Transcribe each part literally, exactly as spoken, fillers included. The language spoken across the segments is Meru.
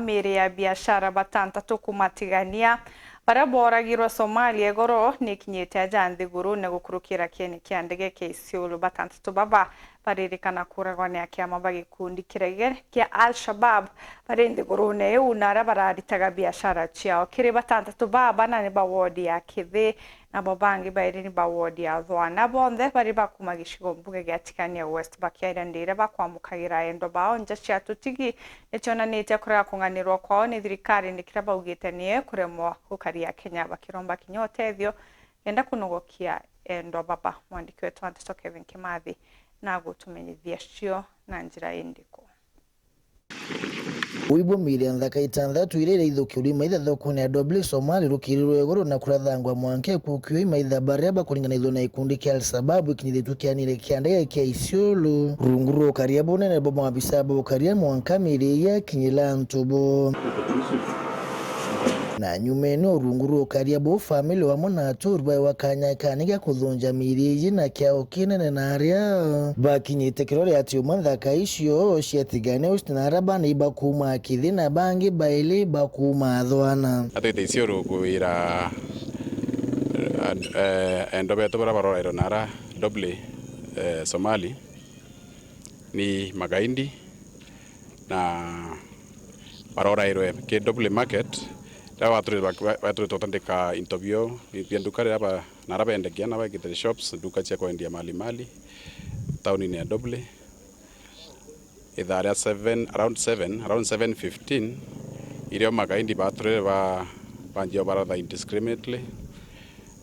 Miiri ya biashara batantatu kuuma Tigania baria booragirwe Somalia igoro nikinyite aja nthigurune gukurukira kieni kia ndege kia Isiolo. Batantatu baba baririkana kuuragwa ni akiama ba gikundi kiria kia Al-Shabab bari nthigurune iu na aria bararitaga biashara ciao. Kiri batantatu baa, bana ni ba wodi ya Kithi, nabo bangi bairi ni ba wodi ya Thwana. Bonthe bari ba kuuma gicigo mbuge gia Tigania West, bakiaria ndiria bakwamukagira endwa bao nja cia tutigi, nicionanitie kurega kung'anirwa kwao ni thirikari, ni kiria baugite ni kuremwa gukaria Kenya, bakiromba kinya utethio kenda kunogokia endwa baba. Mwandiki wetu wa nteto Kevin Kimathi na agutumenyithia cio na njira indiku. Uibwo miiri ya nthaka itantatu iria iraithukirwe maitha thokone ya Doble Somali rukiri rwa iguru na kurathangwa mwanka ikuukio i maitha baria bakuringanithua na gikundi kia Al-Shabab ikinyithitue kianire kia ndege kia Isiolo. Rungu rwa ukaria bunene bwa maabisa ba ukaria mwanka miiri iu yakinyira antu bo. Na nyumene o rungu rwa ukaria buu, family wamwe na aturi baewa kanya kani ga kuthunja miiri iji na kiao kinene, na aria bakinyite kirore ati umwe nthaka icio cia Tigania West na aria bana ibakuuma Kithi na bangi bairi bakuuma Thwana. Atwite Isiolo kuwira, eh, endwa betu baria barorairwe na ara Doble, eh, Somali ni magaindi, na barorairwe ki Doble Market, riria baturi-, ba-, ba-, baturite gutandika into bio bia nduka riria ba-, na aria bendagia na baikite shops, nduka cia kwendia mali mali taunini ya Doble. Ithaa ria seven, around seven, around seven fifteen, irio magaindi baturire ba-, banjia baratha indiscriminately,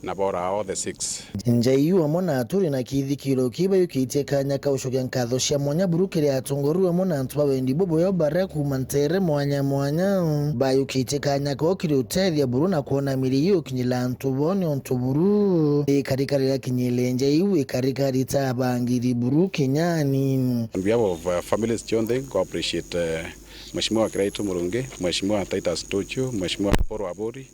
na bora all the six. Njai iu amwe na aturi na kithikiro kii bayukitie kanya ka gucokia nkatho cia mwanya buru kiri atongoria amwe na antu ba wendi bubuya baria kuuma nteere mwanya mwanya. Bayukitie kanya kau kiri utethia buru na kwona miri iu ukinyira antu bo ni untu buru ikarika riria kinyire njai iu ikarika ritabangiri buru kinya anini. On behalf of, uh, families cionthe, nko appreciate, uh, Mheshimiwa Kiraitu Murungi, Mheshimiwa Titus Tuchu, Mheshimiwa Paul Aburi,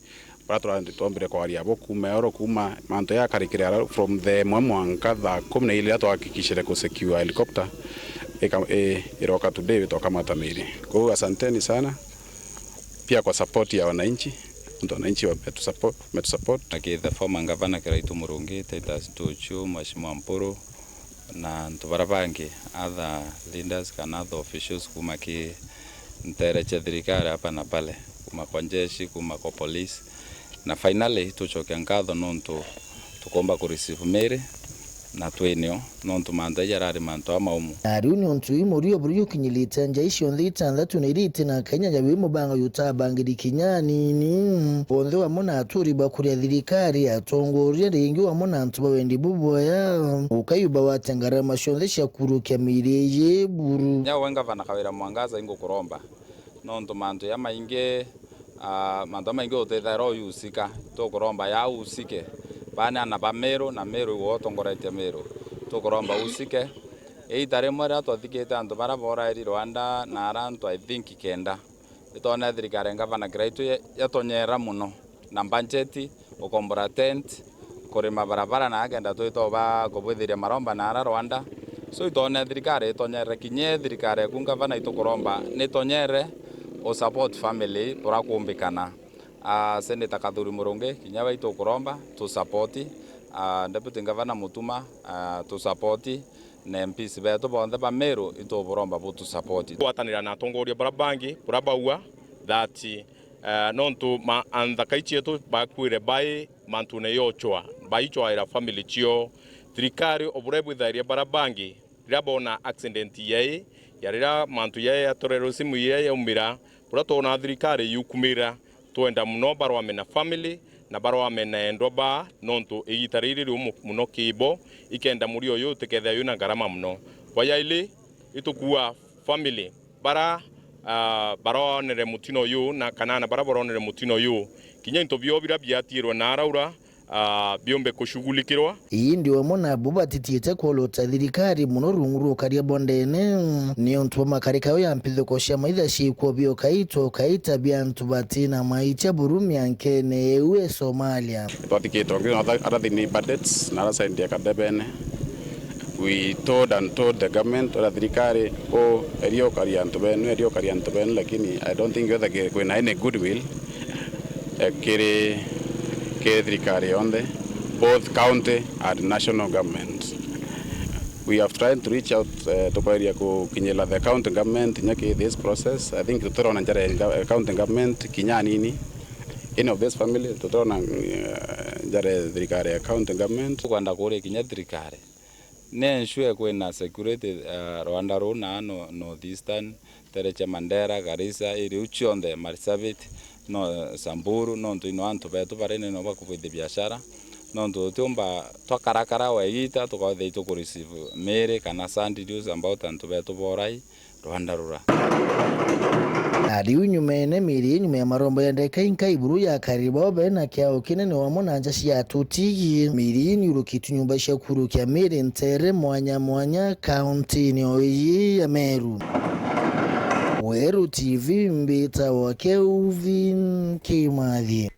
baria twa-, twombire kwaria abo kuuma oro, kuuma mantu yakarikire ara, from the mwe mwanka thaa kumi na ili riria twahakikishire ku secure helicopter, ika-, i-, iroka today, twakamata miiri. Kwou asanteni sana. Pia kwa support ya wananchi, nontu wananchi wametusupport, wametusupport. Aki the former governor Kiraitu Murungi, Titus Tuchu, Mheshimiwa Mpuru, na antu baria bangi, other leaders kana other officials kuuma ki nteere cia thirikari hapa na pale, kuuma kwa njeshi, kuuma kwa police. Na finally, tucokia nkatho nontu tukomba ku receive miiri na twinio, nontu mantu aja jarari mantu amaumu. Na riu ni untu ii murio buria ukinyirite njai cionthe itanthatu na iria iti na kanya ja wi mubango jutabangiri kinya anini. Bonthe wamwe na aturi bakuria thirikari, atongoria ringi wamwe na antu ba wendi buboya, ukayuba wate ngarama cionthe cia kurukia miiri iji buru. Nyawe ngavana Kawira Mwangaza, ingukuromba nontu mantu jamaingi, ah, mantu jamaingi utithaira uyusika, tukuromba ya usike. Bana na ba Meru, na Meru igwe utongoretie Meru, tukuromba usike. Iita rimwe riria twathikite antu baria borairi Rwanda na ara antu, I think, kenda, itwone thirikari ya ngavana Kiraitu ya-, yatonyera mono na mbanjeti, ukombora tent, kurima barabara na akenda twitoba kubwithiria maromba na ara Rwanda. So itwone thirikari itonyere, kinya thirikari eku ngavana itukuromba nitonyere u support family buria kumbikana. Ah, Senator Kathuri Murungi, kinya we itukuromba tu support. Ah, Deputy Governor Mutuma, ah, tu support. Na M Ps betu bonthe ba Meru ituburomba butu support. Gwatanira na atongoria baria bangi buria baua that, eh, nontu ma-, anthaka cietu bakuire bai mantune yochwa, baichwaira family cio. Thirikari o buria bwithairia baria bangi, riria bona accident yai, ya riria mantu yai yatorerwe simu iria yaumira, buria twona thirikari yukumira, twenda mono barwame na family, na barwame na endwa baa, nontu igiita riri riumu mono kibo, ikenda murio uyu utikethia wina ngarama mono. Bwa yaili, itukua family, bara, ah, baronere mutino uyu, na kanana bara baronere mutino uyu, kinya into bio biria biatirwe na araura, ah, biumbe kushughulikirwa. Indi wamwe nabo batitiite kwolota thirikari mono rungu rwa ukaria bwa ndene, niuntu bwa makarika ya mpithuko cia maitha ciikwo biokaitwo kaita bia antu batina maitia buru miankene iu e Somalia. Twathikitwe ngi other, other than Badets, na ara side ya Kadebene. We told and told the government, ora thirikari, o eria ukari antu benu, eria ukari antu benu, lakini I don't think whether ki-, kwina any goodwill, eh, kiri, kiri thirikari yonthe, both county and national government. We have tried to reach out, eh, tukoeria kukinyira the county government, inya ki this process. I think tutirona njara ya ga-, county government kinya anini. Any of this family, tutirona, eh, njara ya thirikari ya county government. Tukwenda kuria kinya thirikari. Ni ensure kwina security, eh, rwanda ruu na no-, North Eastern, tereche Mandera, Garissa, iriu cionthe, Marsabit, no, Samburu, nontu ino antu betu bari nino bakubwithia biashara, nontu tutiumba twakarakara wegita tukathia itukureceive miiri kana sad news about antu betu borai. Rwanda rura. Na riu nyumeene miiri ii nyuma ya marombo ya ndeka inkai buru ya karibobe na kiao kinene wamo na nja cia tutigi. Miiri ii niurukitue nyumba cia kurukia miiri ntere mwanya mwanya kauntini o ii ya Meru. Weru T V mbitawa Kelvin Kimathi.